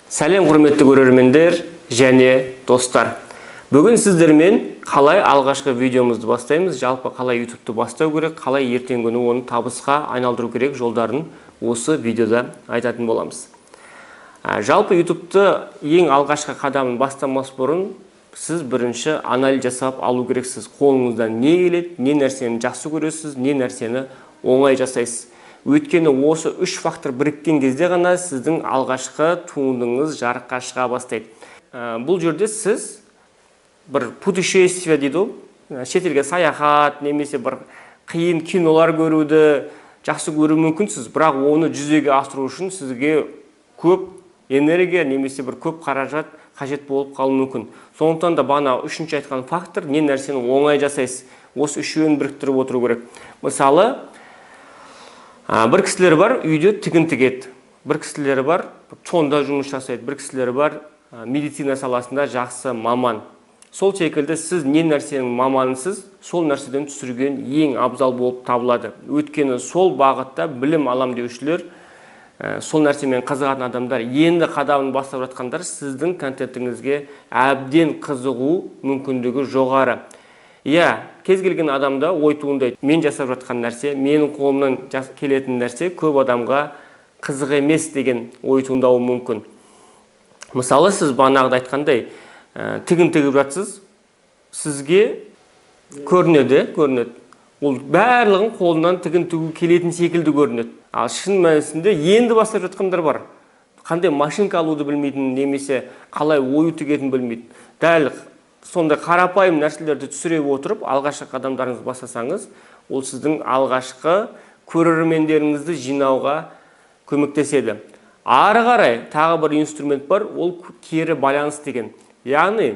Сәлем, құрметті көрермендер және достар! Бүгін сіздермен қалай алғашқы видеомызды бастаймыз, жалпы қалай ютубты бастау керек, қалай ертеңгі күні оны табысқа айналдыру керек жолдарын осы видеода айтатын боламыз. Жалпы ютубты ең алғашқы қадамын бастамас бұрын сіз бірінші анализ жасап алу керексіз: қолыңыздан не келеді, не нәрсені жақсы көресіз, не нәрсені оңай жасайсыз. Өйткені осы үш фактор біріккен кезде ғана сіздің алғашқы туындыңыз жарыққа шыға бастайды. Бұл жерде сіз бір путешествие дейді ғой, шетелге саяхат немесе бір қиын кинолар көруді жақсы көру мүмкінсіз, бірақ оны жүзеге асыру үшін сізге көп энергия немесе бір көп қаражат қажет болып қалуы мүмкін. Сондықтан да бағана үшінші айтқан фактор, не нәрсені оңай жасайсыз, осы үшеуін біріктіріп отыру керек. Мысалы, бір кісілер бар, үйде тігін тігеді, бір кісілер бар, ЦОНда жұмыс жасайды, бір кісілер бар, медицина саласында жақсы маман. Сол секілді сіз не нәрсенің маманысыз, сол нәрседен түсірген ең абзал болып табылады. Өйткені сол бағытта білім алам деушілер, сол нәрсемен қызығатын адамдар, енді қадамын бастап жатқандар сіздің контентіңізге әбден қызығу мүмкіндігі жоғары. Иә, кез келген адамда ой туындайды: мен жасап жатқан нәрсе, менің қолымнан келетін нәрсе көп адамға қызық емес деген ой туындауы мүмкін. Мысалы, сіз бағанағыда айтқандай, тігін тігіп жатсыз, сізге көрінеді, ол барлығын қолынан тігін тігу келетін секілді көрінеді. Ал шын мәнісінде енді бастап жатқандар бар, қандай машинка алуды білмейтін немесе қалай ою тігетінін білмейді. Дәл сондай қарапайым нәрселерді түсіре отырып алғашқы қадамдарыңызды бастасаңыз, ол сіздің алғашқы көрермендеріңізді жинауға көмектеседі. Ары қарай тағы бір инструмент бар, ол кері байланыс деген. Яғни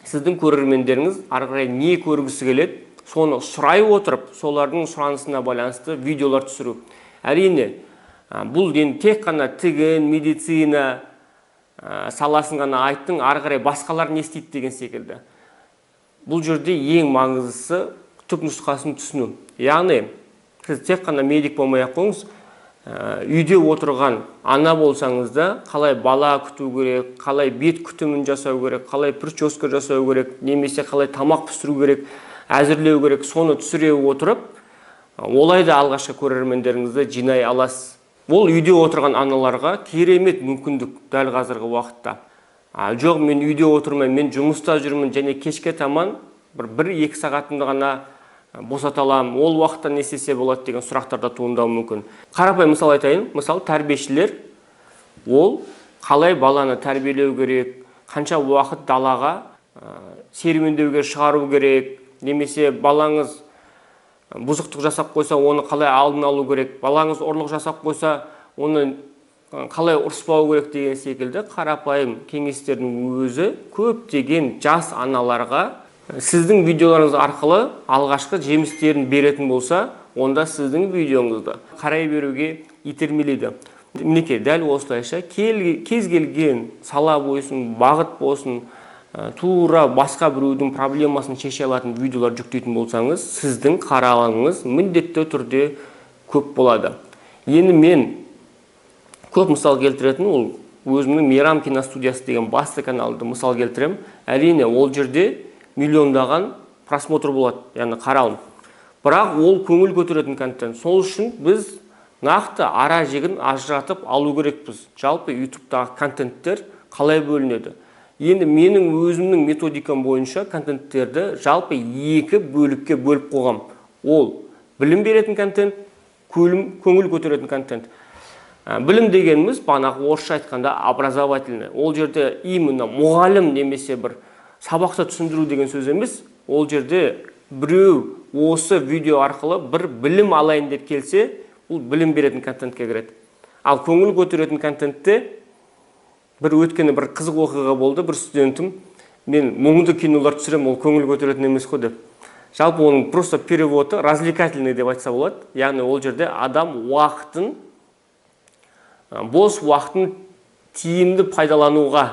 сіздің көрермендеріңіз ары қарай не көргісі келеді, соны сұрай отырып, солардың сұранысына байланысты видеолар түсіру. Әрине, бұл енді тек қана тігін, медицина саласын ғана айттың, ары қарай басқалар не істейді деген секілді. Бұл жерде ең маңыздысы түп нұсқасын түсіну. Яғни сіз тек қана медик болмай ақ қойыңыз, үйде отырған ана болсаңыз да, қалай бала күту керек, қалай бет күтімін жасау керек, қалай прическа жасау керек немесе қалай тамақ пісіру керек, әзірлеу керек, соны түсіре отырып, олай да алғашқы көрермендеріңізді жинай аласыз. Ол үйде отырған аналарға керемет мүмкіндік дәл қазіргі уақытта. А, жоқ, мен үйде отырмаймын, мен жұмыста жүрмін және кешке таман бір екі сағатымды ғана босата аламын, ол уақытта не істесе болады деген сұрақтар да туындауы мүмкін. Қарапайым мысал айтайын. Мысалы, тәрбиешілер, ол қалай баланы тәрбиелеу керек, қанша уақыт далаға серуендеуге шығару керек немесе балаңыз бұзықтық жасап қойса, оны қалай алдын алу керек, балаңыз ұрлық жасап қойса, оны қалай ұрыспау керек деген секілді қарапайым кеңестердің өзі көптеген жас аналарға сіздің видеоларыңыз арқылы алғашқы жемістерін беретін болса, онда сіздің видеоңызды қарай беруге итермелейді. Мінекей, дәл осылайша кез келген сала болсын, бағыт болсын, тура басқа біреудің проблемасын шеше алатын видеолар жүктейтін болсаңыз, сіздің қаралымыңыз міндетті түрде көп болады. Енді мен көп мысал келтіретін ол өзімнің «Мейрам киностудиясы» деген басты каналды мысал келтіремін. Әрине, ол жерде миллиондаған просмотр болады, яғни қаралым, бірақ ол көңіл көтеретін контент. Сол үшін біз нақты ара жігін ажыратып алу керекпіз. Жалпы ютубтағы контенттер қалай бөлінеді? Енді менің өзімнің методикам бойынша контенттерді жалпы екі бөлікке бөліп қойғам: ол білім беретін контент, көңіл көтеретін контент. Білім дегеніміз, бағанағы орысша айтқанда, образовательный. Ол жерде именно мұғалім немесе бір сабақта түсіндіру деген сөз емес. Ол жерде біреу осы видео арқылы бір білім алайын деп келсе, бұл білім беретін контентке кіреді. Ал көңіл көтеретін контентте бір өткені бір қызық оқиға болды. Бір студентім: «Мен мұңды кинолар түсіремін, ол көңіл көтеретін емес қой», – деп. Жалпы оның просто переводы развлекательный деп айтса болады. Яғни ол жерде адам уақытын, бос уақытын тиімді пайдалануға,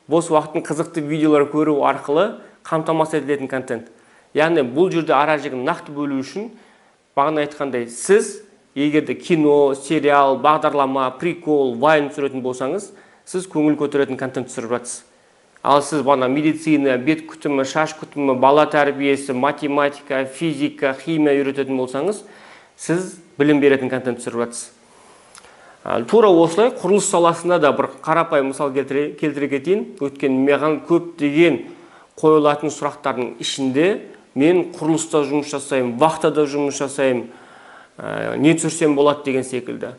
бос уақытын қызықты видеолар көру арқылы қамтамасыз етілетін контент. Яғни бұл жерде ара жігін нақты бөлу үшін, бағана айтқандай, сіз егер де кино, сериал, бағдарлама, прикол, вайн түсіретін болсаңыз сіз көңіл көтеретін контент түсіріп жатсыз. Ал сіз бағана медицина, бет күтімі, шаш күтімі, бала тәрбиесі, математика, физика, химия үйрететін болсаңыз, сіз білім беретін контент түсіріп жатсыз. Тура осылай құрылыс саласында да бір қарапайым мысал келтіре кетейін. Өйткені маған көптеген қойылатын сұрақтардың ішінде мен құрылыста жұмыс жасаймын, вахтада жұмыс жасаймын, не түсірсем болады деген секілді.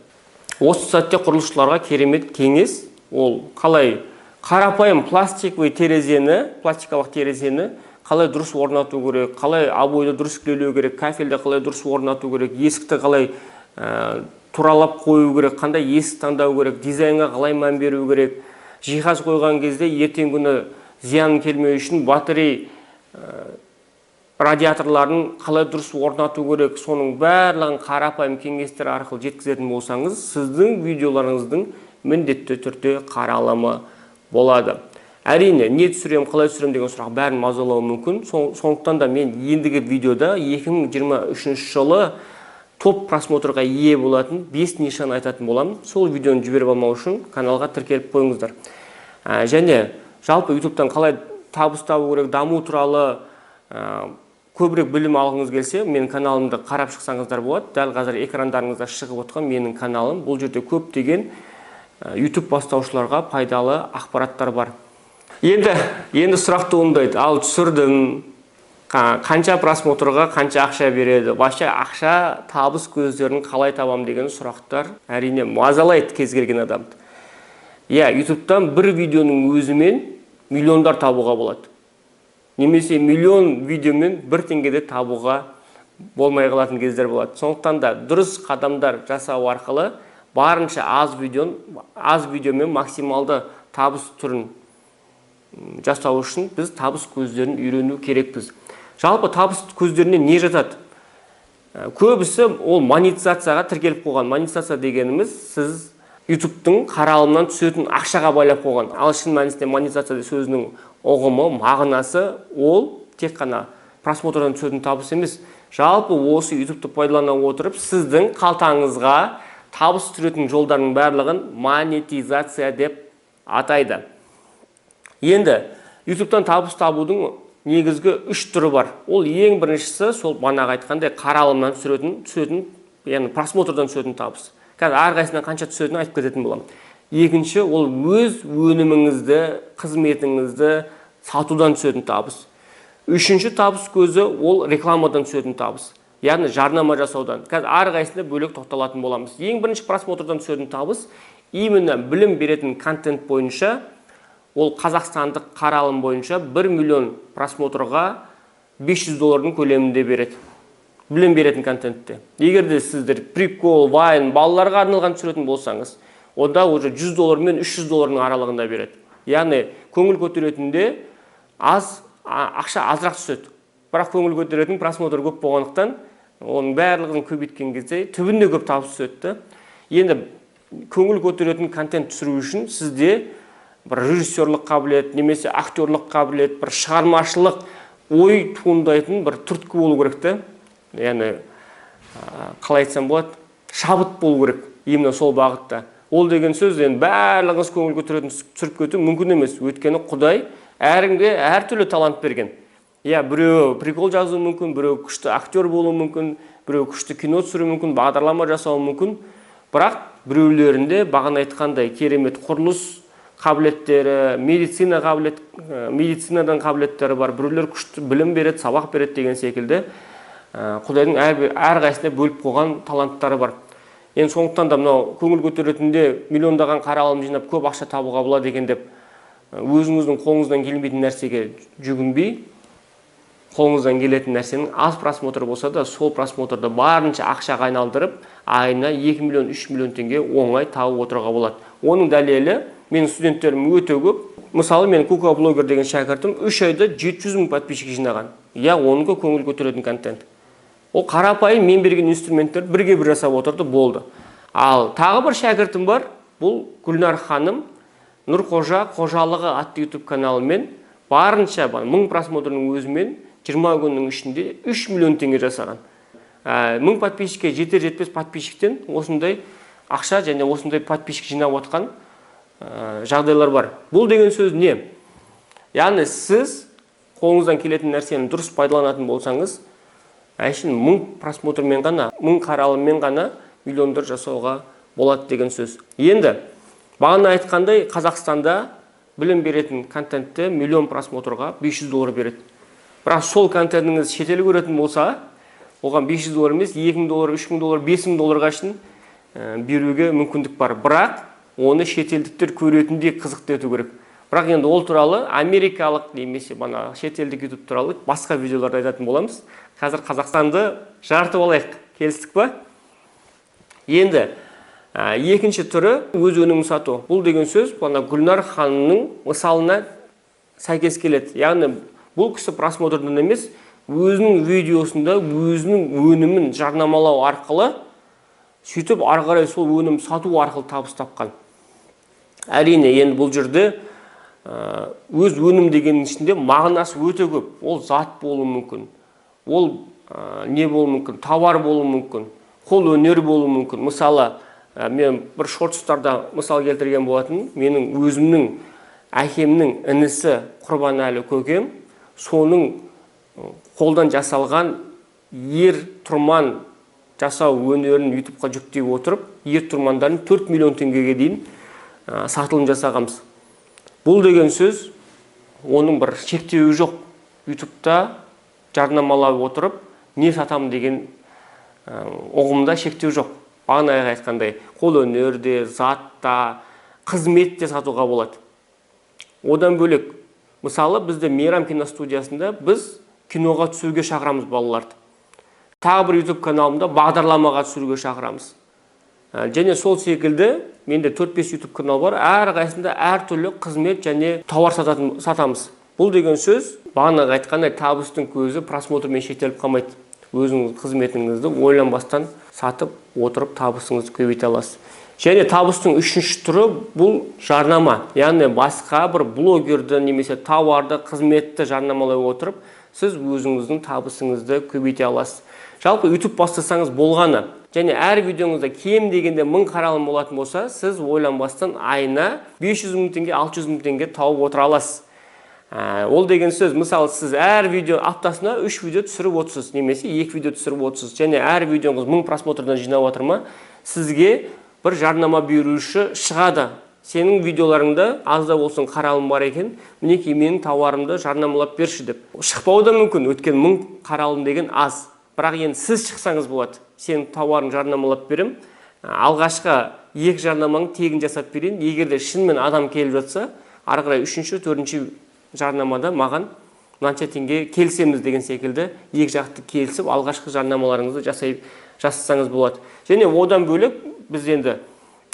Осы сәтте құрылысшыларға керемет кеңес, ол қалай қарапайым пластиковый терезені, пластикалық терезені қалай дұрыс орнату керек, қалай обойды дұрыс клейлеу керек, кафельді қалай дұрыс орнату керек, есікті қалай туралап қою керек, қандай есік таңдау керек, дизайнға қалай мән беру керек, жиһаз қойған кезде ертеңгі күні зиян келмеу үшін батарей радиаторларын қалай дұрыс орнату керек, соның барлығын қарапайым кеңестер арқылы жеткізетін болсаңыз, сіздің видеоларыңыздың міндетті түрде қаралымы болады. Әрине, не түсірем, қалай түсірем деген сұрақ бәрін мазалауы мүмкін. Сондықтан да мен ендігі видеода 2023 жылы топ просмотрға ие болатын 5 нишаны айтатын боламын. Сол видеоны жіберіп алмау үшін каналға тіркеліп қойыңыздар. Және жалпы YouTube'тан қалай табыс табу керек, даму туралы көбірек білім алғыңыз келсе, менің каналымды қарап шықсаңыздар болады. Дәл қазір экрандарыңызда шығып отқан менің каналым. Бұл жерде көптеген YouTube бастаушыларға пайдалы ақпараттар бар. Енді сұрақ туындайды. Ал түсірдім, қанша просмотрға қанша ақша береді, вообще ақша табыс көздерін қалай табам деген сұрақтар әрине мазалайды кез келген адамды. Иә, YouTube'тан бір видеоның өзімен миллиондар табуға болады. Немесе миллион видеомен бір теңгеде табуға болмай қалатын кездер болады. Сондықтан да дұрыс қадамдар жасау арқылы барынша аз видеомен максималды табыс түрін жасау үшін біз табыс көздерін үйрену керекпіз. Жалпы табыс көздеріне не жатады? Көбісі ол монетизацияға тіркеліп қойған. Монетизация дегеніміз сіз YouTube'тың қаралымынан түсетін ақшаға байлап қойған. Ал шын мәнісінде монетизация сөзінің ұғымы, мағынасы ол тек қана просмотрдан түсетін табыс емес. Жалпы осы YouTube'ты пайдалана отырып, сіздің қалтаңызға табыс түсіретін жолдардың барлығын монетизация деп атайды. Енді YouTube'тан табыс табудың негізгі үш түрі бар. Ол ең біріншісі сол бағанағы айтқандай қаралымнан түсетін, яғни просмотрдан түсетін табыс. Қазір әрқайсысынан қанша түсетінін айтып кететін боламын. Екінші, ол өз өніміңізді, қызметіңізді сатудан түсетін табыс. Үшінші табыс көзі ол рекламадан түсетін табыс, яғни жарнама жасаудан. Қазір әрқайсысына бөлек тоқталатын боламыз. Ең бірінші просмотрдан түсетін табыс именно білім беретін контент бойынша, ол қазақстандық қаралым бойынша 1 миллион просмотрға 500 доллардың көлемінде береді. Білім беретін контентте. Егер де сіздер прикол, вайн, балаларға арналған түсіретін болсаңыз, онда уже 100 доллар мен 300 доллардың аралығында береді. Яғни көңіл көтеретінде ақша азырақ түседі. Бірақ көңіл көтеретін просмотр көп болғандықтан, оның барлығын көбейткен кезде түбінде көп табыс түседі да. Енді көңіл көтеретін контент түсіру үшін сізде бір режиссерлық қабілет немесе актерлық қабілет, бір шығармашылық ой туындайтын бір түрткі болу керек та. Яғни, қалай айтсам болады, шабыт болу керек именно сол бағытта. Ол деген сөз енді барлығыңыз көңіл көтеретін түсіріп кету мүмкін емес, өйткені Құдай әркімге әртүрлі талант берген. Иә, біреуі прикол жазуы мүмкін, біреуі күшті актер болуы мүмкін, біреуі күшті кино түсіруі мүмкін, бағдарлама жасауы мүмкін. Бірақ біреулерінде бағана айтқандай керемет құрылыс қабілеттері, медицинадан қабілеттері бар, біреулер күшті білім береді, сабақ береді деген секілді. Құдайдың әрқайсысына бөліп қойған таланттары бар. Енді сондықтан да мынау көңіл көтеретінде миллиондаған қаралым жинап көп ақша табуға болады екен деп өзіңіздің қолыңыздан келмейтін нәрсеге жүгінбей, қолыңыздан келетін нәрсенің аз просмотр болса да, сол просмотрды барынша ақшаға айналдырып, айына 2 миллион, 3 миллион теңге оңай тауып отыруға болады. Оның дәлелі менің студенттерім өте көп. Мысалы, мен Кука блогер деген шәкіртім 3 айда 700 мың подписчик жинаған. Иә, оныкі көңіл көтеретін контент. Ол қарапайым мен берген инструменттерді бірге бір жасап отырды, болды. Ал тағы бір шәкіртім бар, бұл Гүлнар ханым, Нұрқожа қожалығы атты YouTube каналымен барынша 1000 просмотрның өзімен 20 күннің ішінде 3 миллион теңге жасаған. 1000 подписчикке жетер жетпес подписчиктен осындай ақша және осындай подписчик жинап отқан жағдайлар бар. Бұл деген сөз не? Яғни сіз қолыңыздан келетін нәрсені дұрыс пайдаланатын болсаңыз, әшейін 1000 просмотрмен ғана, 1000 қаралыммен ғана миллиондар жасауға болады деген сөз. Енді бағана айтқандай, Қазақстанда білім беретін контентте миллион просмотрға 500 доллар береді. Бірақ сол контентіңіз шетел көретін болса, оған 500 доллар емес, 2000 доллар, 3000 доллар, 5000 долларға шейін беруге мүмкіндік бар. Бірақ оны шетелдіктер көретіндей қызықты ету керек. Бірақ енді ол туралы, америкалық немесе бана шетелдік YouTube туралы басқа видеоларда айтатын боламыз. Қазір Қазақстанды жарытып алайық, келістік па? Енді екінші түрі — өз өнімін сату. Бұл деген сөз бана Гүлнар ханымның мысалына сәйкес келеді. Яғни бұл кісі просмотрдан емес, өзінің видеосында өзінің өнімін жарнамалау арқылы, сөйтіп ары қарай сол өнім сату арқылы табыс тапқан. Әрине, енді бұл жерде өз өнім дегеннің ішінде мағынасы өте көп. Ол зат болуы мүмкін, ол не болуы мүмкін, товар болуы мүмкін, қол өнер болуы мүмкін. Мысалы, мен бір шортстарда мысал келтірген болатын. Менің өзімнің әкемнің інісі Құрбанәлі көкем, соның қолдан жасалған ер тұрман жасау өнерін ютубқа жүктей отырып, ер тұрмандарын 4 миллион теңгеге дейін сатылым жасағанбыз. Бұл деген сөз, оның бір шектеуі жоқ. Ютубта жарнамалап отырып не сатамын деген ұғымда шектеу жоқ. Бағана айтқандай, қолөнер де, зат та, қызмет те сатуға болады. Одан бөлек, мысалы, бізде Мейрам киностудиясында біз киноға түсуге шақырамыз балаларды. Тағы бір ютуб каналымда бағдарламаға түсіруге шақырамыз. Және сол секілді менде 4-5 ютуб канал бар, әрқайсысында әртүрлі қызмет және тауар сатамыз. Бұл деген сөз, бағанағы айтқандай, табыстың көзі просмотрмен шектеліп қалмайды. Өзіңіз қызметіңізді ойланбастан сатып отырып, табысыңызды көбейте аласыз. Және табыстың үшінші түрі — бұл жарнама. Яғни басқа бір блогерді немесе тауарды, қызметті жарнамалай отырып, сіз өзіңіздің табысыңызды көбейте аласыз. Жалпы, ютуб бастасаңыз болғаны және әр видеоңызда кем дегенде 1000 қаралым болатын болса, сіз ойланбастан айына 500 мың теңге, 600 мың теңге тауып отыра аласыз. Ол деген сөз, мысалы, сіз әр видео, аптасына үш видео түсіріп отырсыз немесе екі видео түсіріп отырсыз және әр видеоңыз 1000 просмотрдан жинап отыр ма, сізге бір жарнама беруші шығады: «Сенің видеоларыңда аз да болсын қаралым бар екен, мінекей, менің тауарымды жарнамалап берші», — деп. Шықпауы да мүмкін, өйткені 1000 қаралым деген аз. Бірақ енді сіз шықсаңыз болады: «Сенің тауарыңды жарнамалап беремін, алғашқы екі жарнамаңды тегін жасап берейін. Егер де шынымен адам келіп жатса, ары қарай үшінші, төртінші жарнамада маған мынанша теңге келісеміз», — деген секілді екі жақты келісіп, алғашқы жарнамаларыңызды жасасаңыз болады. Және одан бөлек, біз енді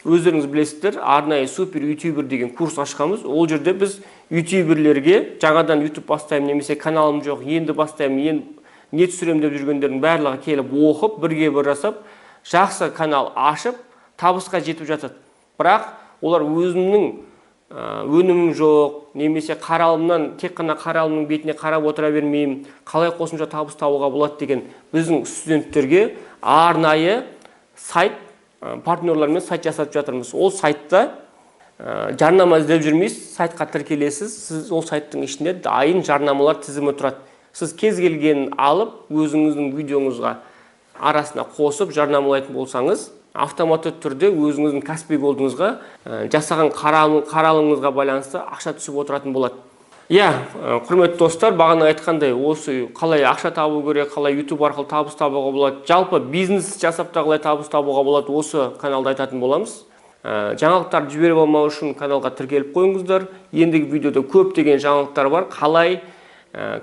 өздеріңіз білесіздер, арнайы «Супер ютубер» деген курс ашқанбыз. Ол жерде біз ютуберлерге, жаңадан ютуб бастаймын немесе каналым жоқ, енді бастаймын, енді не түсіремін деп жүргендердің барлығы келіп оқып, бірге бір жасап, жақсы канал ашып, табысқа жетіп жатады. Бірақ олар өзінің өнімім жоқ немесе қаралымнан, тек қана қаралымның бетіне қарап отыра бермеймін, қалай қосымша табыс табуға болады деген біздің студенттерге арнайы сайт, партнерлармен сайт жасап жатырмыз. Ол сайтта жарнама іздеп жүрмейсіз, сайтқа тіркелесіз. Сіз ол сайттың ішінде дайын жарнамалар тізімі тұрады. Сіз кез келгенін алып, өзіңіздің видеоңызға арасына қосып жарнамалайтын болсаңыз, автоматты түрде өзіңіздің Каспи Голдыңызға жасаған қаралымыңызға байланысты ақша түсіп отыратын болады. Иә, құрметті достар, бағана айтқандай, осы қалай ақша табу керек, қалай YouTube арқылы табыс табуға болады, жалпы бизнес жасап та қалай табыс табуға болады, осы каналда айтатын боламыз. Жаңалықтарды жіберіп алмау үшін каналға тіркеліп қойыңыздар. Ендігі видеода көптеген жаңалықтар бар: қалай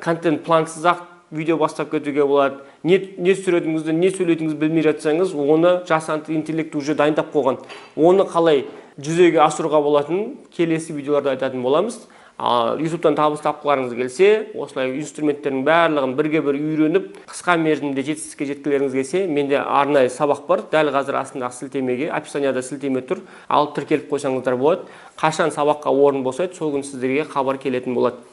контент плансыз ақ видео бастап кетуге болады, не түсіретініңізді, не сөйлейтініңізді білмей жатсаңыз, оны жасанды интеллект уже дайындап қойған, оны қалай жүзеге асыруға болатынын келесі видеоларда айтатын боламыз. Ал ютубтан табыс тапқыларыңыз келсе, осылай инструменттердің барлығын бірге бір үйреніп, қысқа мерзімде жетістікке жеткілеріңіз келсе, менде арнайы сабақ бар. Дәл қазір астындағы сілтемеге, описанияда сілтеме тұр, алып тіркеліп қойсаңыздар болады. Қашан сабаққа орын босайды, сол күні сіздерге хабар келетін болады.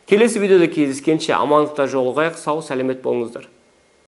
Келесі видеода кездескенше амандықта жолығайық, сау сәлемет болыңыздар.